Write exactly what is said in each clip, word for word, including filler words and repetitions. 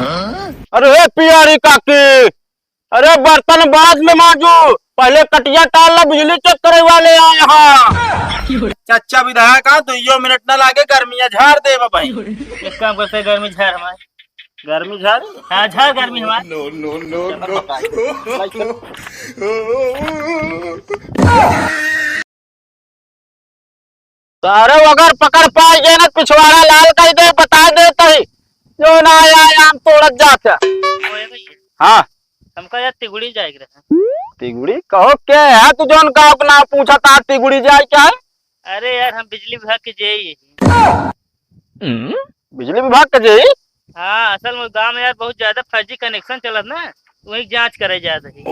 अरे हे पियारी काकी, अरे बर्तन बाद में मांजू, पहले कटिया टार ला, बिजली चेक करे वाले आए हैं। चच्चा विधायक, हाँ, दुइयो मिनट ना लागे, गर्मिया झाड़ देब भाई। एक काम करते, गर्मी झाड़ हमारे। गर्मी झाड़? हाँ, झाड़ गर्मी हमारे। No, no, no, no। सारे अगर पकड़ पाई गए ना, पिछवाड़ा लाल कर दे, बता दे तही। जो ना आया, आम तोड़त जात है। ओए भैया, हाँ। हमका यार तिगुड़ी जाए के रहे। तिगुड़ी? कहो के है तू, जौन गाँव के नाम पूछा था, तिगुड़ी जाए क्या है? अरे यार, हम बिजली विभाग के जेई ही। हम्म? बिजली विभाग के जेई? हाँ, असल में गाँव में यार बहुत ज्यादा फर्जी कनेक्शन चलत ना, वही जांच करे जात ही।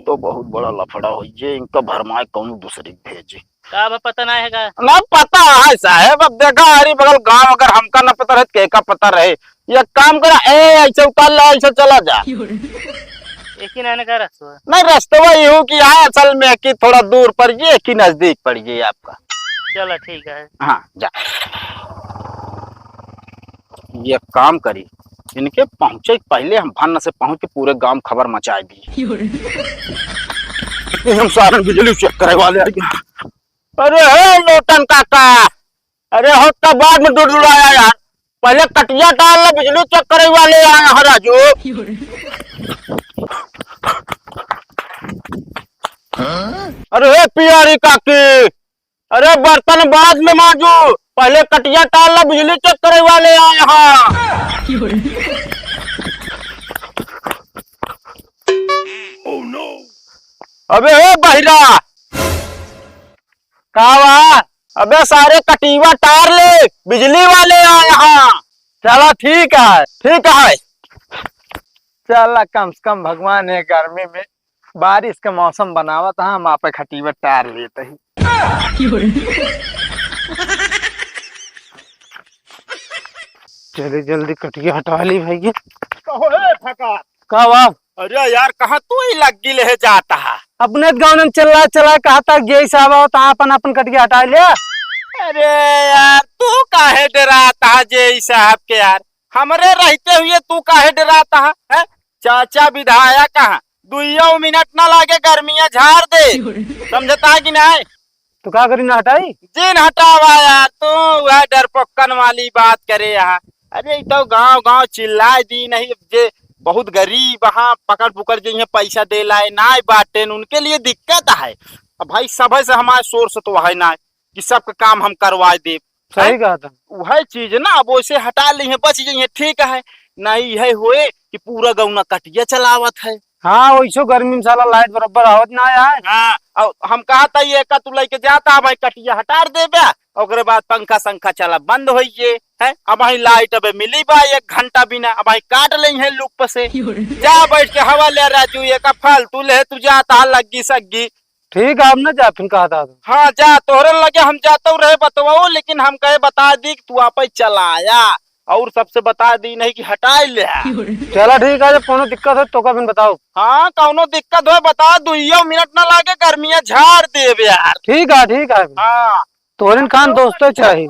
तो बहुत बड़ा लफड़ा हो, ये इनका भरमाए कौन दूसरी भेजे। का अब पता ना है का? ना पता है साहेब, अब देखा हरी बगल गांव अगर हमका ना पता रहे तो केका पता रहे। ये काम करा, ए ऐसे उतार ला, ऐसे चला जा। एक ही नाने का रस्तवा? नहीं, रस्तवा ये हो कि यहाँ असल में कि थोड़ा दूर पड़ गई, एक ही नजदीक पड़ गई आपका। चला ठीक है। हाँ, जा। ये काम करी, इनके पहुँचे के पहले हम भन्न से पहुँच के पूरे गांव खबर मचाए दी। ये हम सारन बिजली चेक करे वाले आ गए। अरे हे लोटन काका, अरे हो तब बाद में दुड़दुड़ाया यार, पहले कटिया टार ला, बिजली चेक करे वाले आए हैं राजू। अरे हे पियारी काकी, अरे बर्तन बाद में मांजू, पहले कटिया टार ला, बिजली चेक करे वाले आए हैं। अबे हे बहिरा, का बा? अबे सारे कटिया टार ले, बिजली वाले आए हैं। चला ठीक है। ठीक है। चला कम से कम भगवान ये गर्मी में बारिश के मौसम बनावत है, हम आपे कटिया टार लेते ही। जल्दी जल्दी कटिया हटा ली भैया। कहो हे फकात। का बा? अरे यार, कहाँ तू ही लग्गी लेहे जाता है? अपने गाँव में चल रहा, चला कहा था जेई साहब आओ तो अपन अपन कटिया हटा लिया। अरे यार, तू काहे डराता है जेई साहब के यार? हमरे रहते हुए तू काहे डराता है, हैं? चाचा विधायक हैं, दुइयो मिनट ना लागे, गर्मियाँ झाड़ दे। समझता है कि नहीं? तो का करी, ना हटाई? जिन हटावा यार, तू वह डरपोकन वाली बात करे यहाँ। अरे, ई तो गाँव गाँव चिल्लाए दी नहीं, जे बहुत गरीब हाँ, पकड़ पुकड़ जे इहाँ पैसा दे लाए, नाय बाटेन, उनके लिए दिक्कत है। अब भाई, सभे से हमारे सोर्स तो है ना कि सबका काम हम करवा देब। सही हैं? कहा था। वह चीज ना, अब वैसे हटा ली है, बच गई है, ठीक है। नहीं है होए कि पूरा गौना कटिया चलावत है। हाँ, वैसो गर्मी में साला लाइट बराबर आवत ना है। हाँ, और हम कहा था ये का तू लेके जाता है भाई, कटिया हटा देबे, ओकरे बाद पंखा संखा चला बंद होइए, हैं? अब वहीं लाइट अबे मिली बा एक घंटा बिना, अब वहीं काट ले हैं लुक से। जा बैठ के हवा ले राजू, ये का फालतू ले तू जाता है लग्गी सग्गी। ठीक है, अब ना जा, फिर कहा था। हाँ, जा, तोहरे लगे हम जाते रहे बतवाओ, लेकिन हम कहे बता दी कि तू आप ही चलाया, और सबसे बता दी नहीं कि हटाए ले। चला ठीक है, जब कोनो दिक्कत हो तो का फिर बताओ। हाँ, कौनो दिक्कत हो बता, दुइयो मिनट ना लागे, गर्मियाँ झाड़ देबे यार। ठीक है, ठीक है। हाँ। तोहरिन खान दोस्तों चाहिए।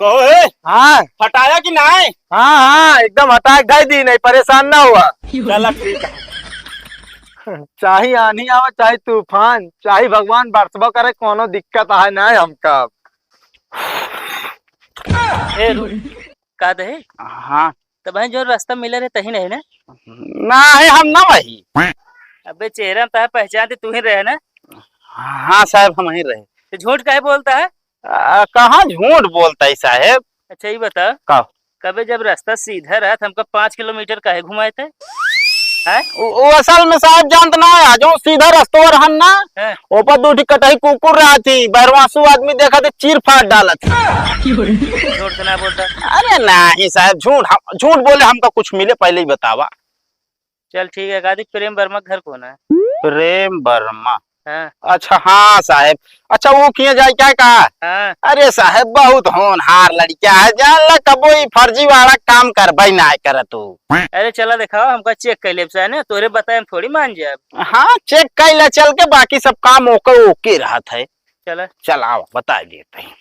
कहो हे, हाँ। हटाया कि नाय? हाँ, हाँ, एकदम हटा के धाई दी, नहीं परेशान ना हुआ। चला ठीक है। चाहे आंधी आवे, चाहे तूफान, चाहे भगवान बरसबो करे, कोनो दिक्कत है ना हमका। ए, रुक। का दे? हाँ। तो भाई जो रास्ता मिले रहे तही नहीं ना? ना है, हम ना वही। अबे चेहरा में तो पहचान थी, तू ही रहे ना? हाँ साहब, हम ही रहे। तो झूठ काहे बोलता है? आ, कहाँ झूठ बोलता है साहेब? अच्छा, ये बता। का? कबे जब रास्ता सीधा रहा, तो हमका पाँच किलोमीटर काहे घुमाए थे? हैं? वो, वो असल में साहेब जानत ना है, जो सीधा रस्तवा रहन ना, हैं? ओपर दू ठी कटही कुकुर रहा थी, बहरवासू आदमी देखा थे, चीर फाड़ डालत। झूठ तो ना बोलता। अरे नहीं साहेब, झूठ हम, झूठ बोले हमका कुछ मिले, पहले ही बतावा। चल ठीक है, कहा दी प्रेम वर्मा घर कौन है? प्रेम वर्मा। हाँ। अच्छा, हाँ साहेब। अच्छा, वो किए जाए क्या कहा? हाँ। अरे साहेब, बहुत होनहार लड़का है, जान ला कबो ई फर्जीवाड़ा काम करबे ना करे तू। अरे चला दिखाओ, हमका चेक कर लेब से, है ना? तोरे बताए हम थोड़ी मान जाब। हाँ, चेक कर ले चल के, बाकी सब काम ओके ओके रहत है। चला। चल आओ, बता देते हैं।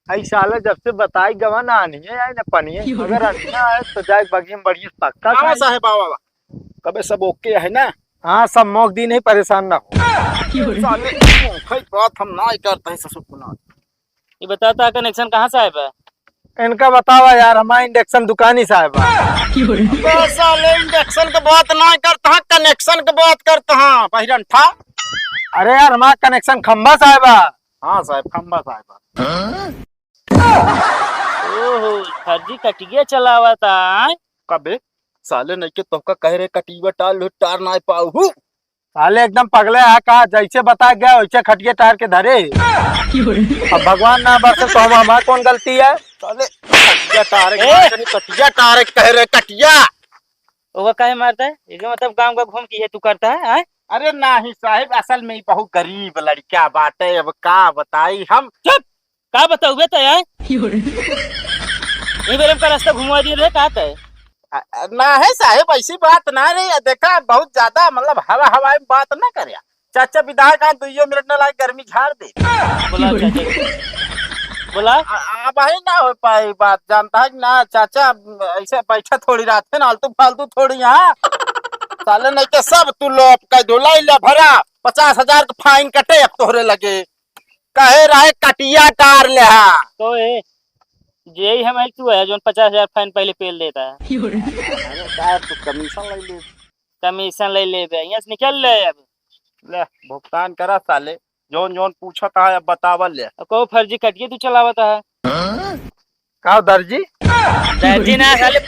आई साला जब से बताई गवा ना आनी है, आई ना पानी है। अगर आनी ना आए तो जाए बगिया में बढ़िया पक्का हाँ खाई। साहेब, आवा, आवा। कबे सब ओके है ना? हाँ, सब मोक दी नहीं, परेशान ना हो। साले, भाई बात हम ना ही करते हैं ससुर को ना। ये बताता कनेक्शन कहाँ से आए बा? इनका बतावा यार, हमारा इंडक्शन दुकानी से आए बा। अबे साले इंडक्शन के बात ना करता हाँ, कनेक्शन के बात करता हाँ, बहिरंठा। अरे यार, हमारा कनेक्शन खंबा से आए बा। हाँ साहब, खंबा से आए बा। ओहो, फर्जी कटिया चलावता, आय? कबे? साले नहीं के तोहका कह रहे कटिया टार लो, टार ना पाऊ। साले एकदम पगले है का? जैसे बता गया वैसे खटिया टार के धरे। अब भगवान ना बरसे तो हम, हमार कौन गलती है? साले कटिया टार के ए! कटिया टार कह रहे कटिया। ओका काहे मारता है? एके मतलब गाँव का घूम के ये तू करता है, आय? अरे नाही साहेब, असल में ही बहुत गरीब लड़का बाटे, अब का बताई हम। चुप! का बताउबे त, आय? ई बेर हमका रास्ता घुमवा दिए रहे, का तय? अ, अ, ना है साहेब, ऐसी बात ना रही। देखा, बहुत ज्यादा मतलब हवा हवाई में बात ना करे। चाचा विधायक हाँ दुइयो मिनट ना लागे, गर्मी झाड़ दे। बोला चाचा। बोला। अ-, अब ही ना हो पाई बात, जानता है कि ना चाचा, ऐसे बैठे थोड़ी रहते ना, आलतू फालतू थोड़ी यहाँ। साले नहीं के सब तू लोप कर दो, लाई ले भरा, पचास हजार का फाइन कटे अब तोहरे लगे। कहे रहे कटिया टार ले हा। तो ए, जे ही हम एक तू है, जोन पचास हजार फाइन पहले पेल देता है। अरे का तू कमीशन ले ले। कमीशन ले लेबे, यहाँ से निकल ले अब। ले, भुगतान करा साले, जौन जौन पूछत है अब बतावल ले। अब को फर्जी कटिए तू चलावत है? का दर्जी? दर्जी ना साले,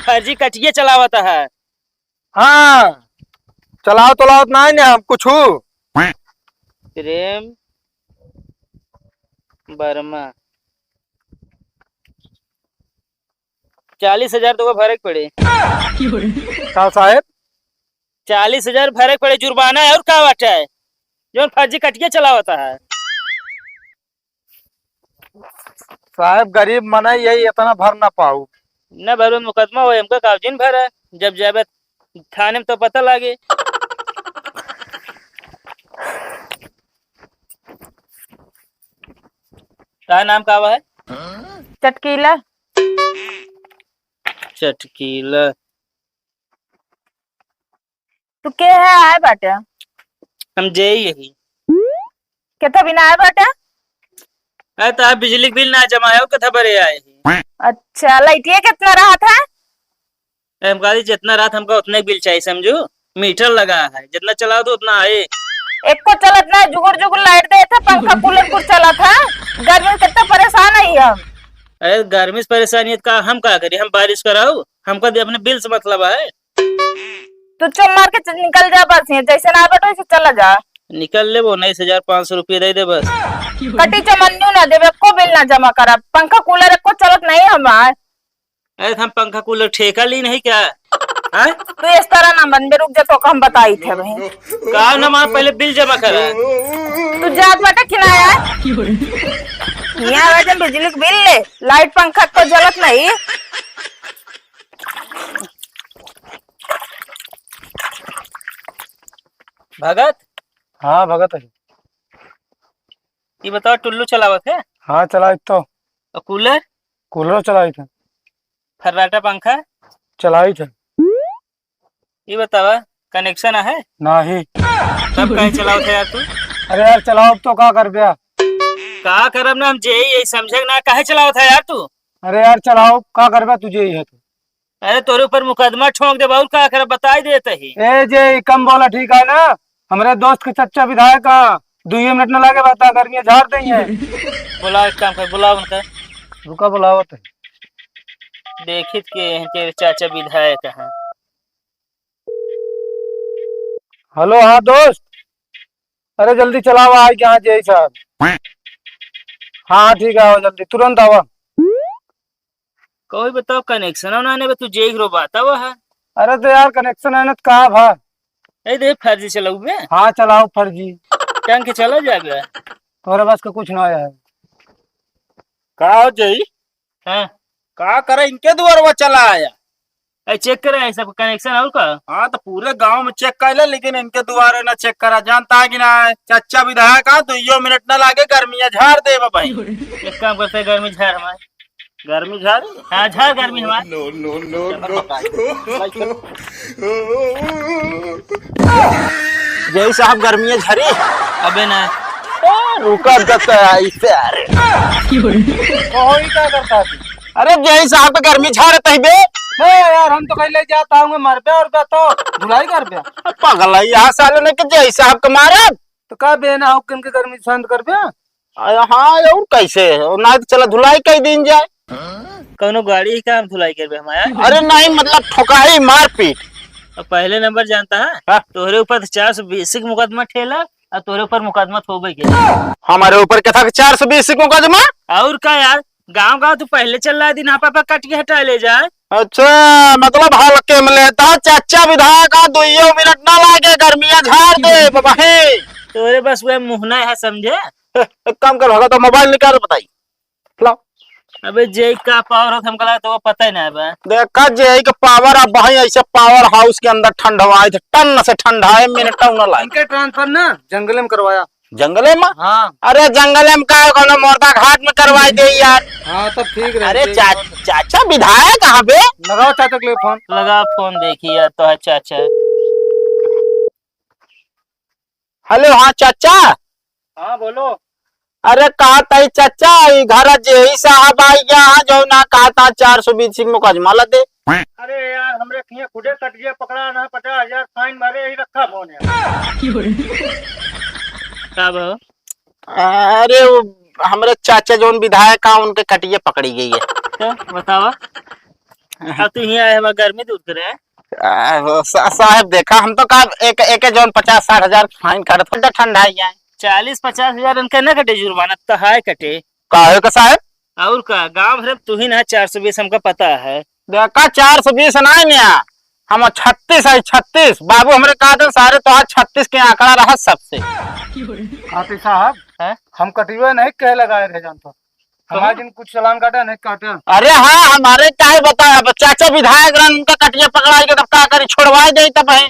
फर्जी कटिए चलावत है। हाँ, चलावत उलावत ना है ना हम कुछ। प्रेम वर्मा। चालीस हजार तो भरे के पड़े। का साहेब? चालीस हजार भरे के पड़े जुर्माना है, और का बाटे है? जौन फर्जी कटिया चलावत है। साहेब, गरीब मनई यही इतना भर ना पाऊ। न भरो मुकदमा हो, हमका कागजिन भर है, जब जाबे थाने में तो पता लागे। का नाम का है? चटकीला। चटकीला। तू के है आए बाटे? हम जेई यही। केथा बिना आए बाटे? अरे तो आप बिजली के बिल ना जमाए हो, केथा बरे आए ही? अच्छा, लाइटिया कितना रहत है? अरे हम कहली जितना रहत हमका उतने बिल चाहिए, समझू? मीटर लगा है, जितना चलाओ तो उतना आए। एको चलत ना, जुगुर जुगुर लाइट देत है, पंखा कूलर कुल चलत है, गर्मी में कितना परेशान है हम। अरे गर्मी से परेशान है तो का हम का करी, हम बारिश कराऊ? हमका भी अपने बिल से मतलब है। तू चुप मार के च-, निकल जा बस, यहाँ जैसे ना बटो वैसे चला जा। निकल लेबो, उन्नीस हजार पाँच सौ रुपये दे दे बस। कटी चमन्नू ना देबे, एको बिल ना जमा करब, पंखा कूलर एको चलत नहीं हमार। अरे तो हम पंखा कूलर ठेका ली नहीं क्या? हैं? तू इस तरह ना बनबे, रुक जा, तो हम बताई थे भाई। का ना मार, पहले बिल जमा करा। तू जात बाटे कि ना यार? यहाँ आवे जब बिजली के बिल ले, लाइट पंखा को जलत नहीं। भगत, हाँ भगत है। ये बताओ, टुल्लू चलावत है? हाँ, चलाइत तो। और कूलर? कूलरो चलाइत है। फर्राटा पंखा? चलाइत है। ये बतावा, कनेक्शन है? नाही। तब काहे चलावत है यार तू? अरे यार, चलाओ अब तो का करबे? का करब ना, हम जे यही समझे ना, काहे चलावत है यार तू? अरे यार, चलाओ, का करबे तू जे ही है तो। अरे तोरे ऊपर मुकदमा ठोंक देबा, और का करब, बताई देत ही। ए जे, कम बोला, ठीक है ना? हमरे दोस्त के चच्चा विधायक का दुइये मिनट न लागे, बता गर्मी झाड़ देंगे। बुलाओ, एक काम कर, बुलाओ उनका। रुका, बुलावत है। देखित के हैं तेरे चाचा विधायक हैं। हेलो, हाँ दोस्त, अरे जल्दी चलावा, आइ के हाँ जे साहब। हाँ, हाँ, ठीक है, आओ जल्दी, तुरंत आवा। कोई बताओ, कनेक्शन ना आने बा, तू जे हीरो बात आवा है। अरे तो यार, कनेक्शन आने तो का भा? ए दे, फर्जी चलाऊ बे। हाँ, चलाओ फर्जी। टंग के चला जाबे। तोरे बस का कुछ ना आया है। का हो जई? हाँ। का करे इनके दुआरवा चला आया? ए, चेक करे है सब कनेक्शन और का? हाँ, तो पूरे गांव में चेक कर ले, लेकिन इनके दुआरे ना चेक करा। जानता है कि ना, चच्चा विधायक, हाँ, दुइयो मिनट ना लागे, गर्मिया झाड़ देब भाई। एक काम करते हैं, गर्मी झाड़ हमारे। गर्मी झाड़? हाँ, झाड़ गर्मी हमारे। No, no, no, no। जय साहब, गर्मिया झाड़ी। अबे ना। ए, रुका, दस ऐसे आ रहे। कहो, ई का करता है? अरे, जय साहब के गर्मी झाड़त ही बे। ए यार, हम तो कहीं ले जाता हूँ, मर पे और पे तो धुलाई कर पे। पगला, यहाँ साले ने के जय साहब के मारब। तो का बे ना हो, किन के गर्मी शांत कर पे? अरे हाँ, और कैसे? और ना तो चला धुलाई कई दिन जाए। कौनो गाड़ी ही का हम धुलाई करबे हमारा? अरे नहीं, मतलब ठोकाई, मारपीट। अब पहले नंबर जानता है? हाँ। तोहरे ऊपर तो चार सौ बीस के मुकदमा ठेला, और तोहरे ऊपर मुकदमा थोबे के। हमारे ऊपर क्या था कि चार सौ बीस के मुकदमा? और का यार, गांव गांव तू पहले चल रहा दिन, आप, आप कट के हटा ले जाए। अच्छा, मतलब हल्के में लेता, चाचा विधायक, दुइयो मिनट ना लागे, गर्मिया झाड़ दे, बबहे। तोरे बस वह मुहना है, समझे? एक काम कर, होगा तो मोबाइल निकाल, बताई। लाओ। अबे, जेई का पावर हो, हमका लगा तो वो पता ही ना है बा। देखा, जेई का पावर, अब भाई ऐसे पावर हाउस के अंदर ठंडवाए थे, टन से ठंडा है, मिनट ना लागे। इनके ट्रांसफर ना जंगले में करवाया। जंगले में? हाँ। अरे, जंगले में का, कोनो मोरदा घाट में करवाई दे यार। हाँ, तब ठीक रहे। अरे, चा-, चाचा विधायक कहाँ बे? लगाओ चाचा के लिए फोन। लगा फोन, देखी यार, तो है चाचा। हेलो, हाँ चाचा। हाँ, बोलो। अरे, कहा ताई चाचा, ई घर जेई साहब आई गया है, जो ना कहा था चार सौ बीस के मुकदमा ला दे। अरे यार, हमरे किए खुदे कटिया पकड़ा ना, पचास हजार फाइन भरे, यही रखा फोन है। का बा? अरे, वो हमरे चाचा जौन विधायक हैं, उनके कटिया पकड़ी गई है। तो बतावा। अब तू यहाँ आए हमार गर्मी दूर करे। आ, वो सा-, साहब देखा, हम तो का एक, एक जौन पचास साठ हजार फाइन काटत, ठंडा ही है। चालीस पचास हजार इनके न कटे जुर्माना, तो हाय कटे। काहे का साहब? और का, गांव भर में तू ही ना चार सौ बीस, हमका पता है। देखा, चार सौ बीस ना है ना, हम छत्तीस है, छत्तीस। बाबू हमरे कहा थे, सारे तो आज छत्तीस के आंकड़ा रहा सबसे। खाती साहब, हैं? हम कटियो नहीं कहे लगाए रहे जानता। हमारे कहूँ? जिन कुछ चालान काटे, नहीं काटे। अरे हाँ, हमारे काहे बताया, अब चाचा विधायक रहन, उनका कटिया पकड़ाई के तब का करी, छोड़वाए दे तब है।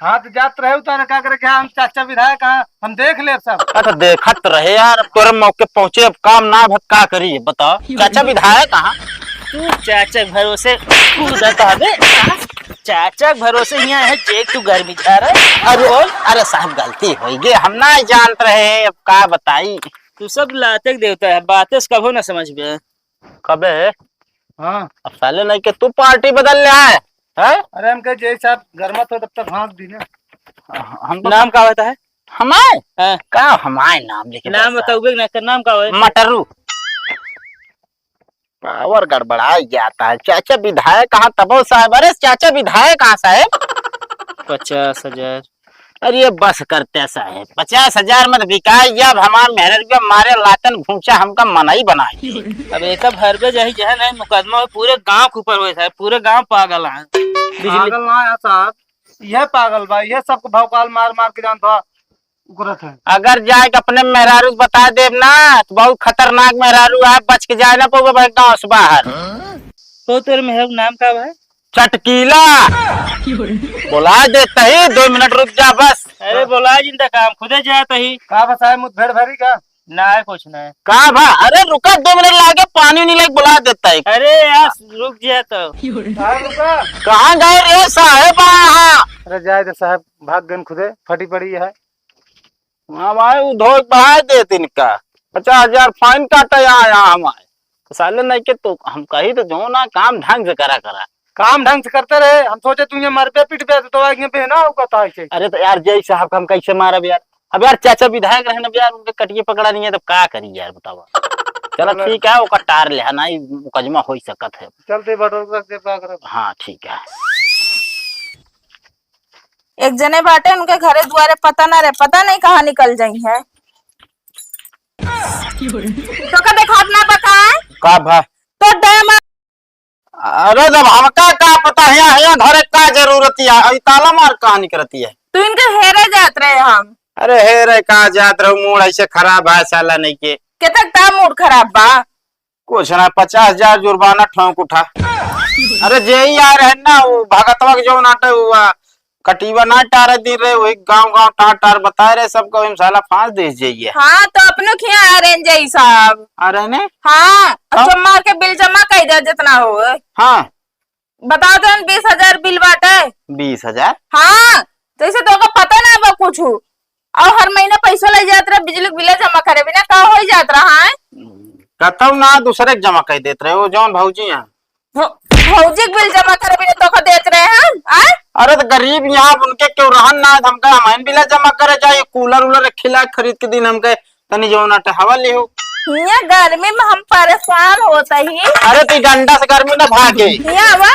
हाँ, तो जात रहे उतारे, का करे, क्या हम चाचा विधायक, हाँ, हम देख ले सब। अच्छा, देखत रहे यार, अब तोरे मौके पहुँचे, अब काम ना भत का करी, बता। चाचा विधायक कहाँ? तू चाचा के भरोसे कूदत हवे, चाचा के भरोसे यहाँ है, जे तू गर्मी झाड़ है। अरे, अरे साहब, गलती हो गई, हम ना जानत रहे, अब का बताई। तू सब लाते के देवता है, बातें से कभो ना समझबे। कबे? हाँ। अब साले नहीं के तू पार्टी बदल ले है, हैं? अरे हम कहे जय साहब गरमत हो तब तक हाँक दी ना। हम तो नाम का होता है? हमारे? हाँ। का हमारे नाम लेके नाम बस बताओ, आए। बे ना, कर नाम का होता है? मटरू। पावर गड़बड़ाई जाता है। चाचा विधायक कहाँ तबो साहब? अरे चाचा विधायक कहाँ साहब? पचास हजार। अरे बस करते साहब, पचास हजार में तो बिकाई गया। अब हमार मेहररुआ मारे लातन घूंचा, हमका मनई बनाई। अब एक भरबे जाही जहन है मुकदमा हो, पूरे गांव के ऊपर होए साहब, पूरे गांव पागल है। बिजली पागल ना है साहब, यह पागल बा, यह सबको भौकाल मार मार के जानता उकरत है। अगर जाए के अपने मेहरारू से बता देब ना, तो बहुत खतरनाक मेहरारू है, बच के जाए ना पउबे भाई गाँव से बाहर। तो तोरे मेहरारू के नाम का बा? चटकीला। बोला देते ही, दो मिनट रुक जा बस। अरे बोला जिंदा काम खुदे जात ही। का बा साहब, मुठभेड़ भरी का? ना है, कुछ ना है। का बा? अरे रुका, दो मिनट लागे, पानी नहीं लागे, बोला देता है। अरे यार, रुक जा तो। साहब रुका। कहाँ गए रे साहेब? हाँ। अरे जाए दे साहब, भाग गन खुदे, फटी पड़ी है। हाँ भाई, वो धोए बढ़ाए देत इनका, पचास हजार फाइन काटा यहाँ, यहाँ हमारे। तो साले नहीं के तो हम कही तो जो ना काम ढंग से करा करा। काम ढंग से करते रहे, हम सोचे तू ये मरबे पिटबे तो आगे पे ना होगा तो ऐसे। अरे तो यार, जय साहब का हम कैसे मारब यार? अब यार चाचा विधायक रहे ना यार, उनके कटिए पकड़ा नहीं है, तब का करी यार बतावा। चलो चलो। ठीक है, ओकर टार ले है ना, ई मुकदमा हो ही सकत है। चलते बटोर रख दे, का करब? हाँ ठीक है। एक जने बाटे, उनके घरे दुआरे पता ना रहे, पता नहीं कहाँ निकल जाई है। तो का देखात ना बा का? का भा? तो डैम। अरे जब हमका का पता है, यहाँ घरे का जरूरत है, अभी ताला मार कहाँ निकलती है? तू इनके हेरे जात रहे हम। अरे हेरे का जात रहो, मूड ऐसे खराब है साला नहीं के। केतक ता मूड खराब बा? कुछ ना, पचास हजार जुर्माना ठोंक उठा। अरे जे ही आ रहे ना, वो भगतवा के जौन आटे, वो, आ, कटीवा ना टारे दिन रहे, वही गाँव गाँव टार टार बताए रहे सबको, हम साला फांस देस जाइए। हाँ, तो अपनो खिया आ रहे हैं जय साहब। आ रहे ने? हाँ, अब हाँ। सब मार के बिल जमा कर दे जितना हो। हाँ। बता दो, बीस हजार बिल बाटे। बीस हजार? हाँ, जैसे तो का पता ना बा कुछ। और हर महीना पैसा ले जात रहे, बिजली के बिल जमा करे बिना का हो जात रहा है? कतौ ना, दूसरे के जमा कर देत रहे, वो जौन भौजी हैं। भौ-, भौजी के बिल जमा करे बिना तो का देत रहे हैं, आय? अरे तो गरीब यहाँ उनके क्यों रहन ना, हमका हमाइन बिल जमा करे जाए, कूलर उलर रखिला खरीद के दिन हमके तनी जौन आटे हवा लिहो। हियाँ गर्मी में हम परेशान होत ही। अरे तू डंडा से गर्मी ना भागे। हियाँ आवा,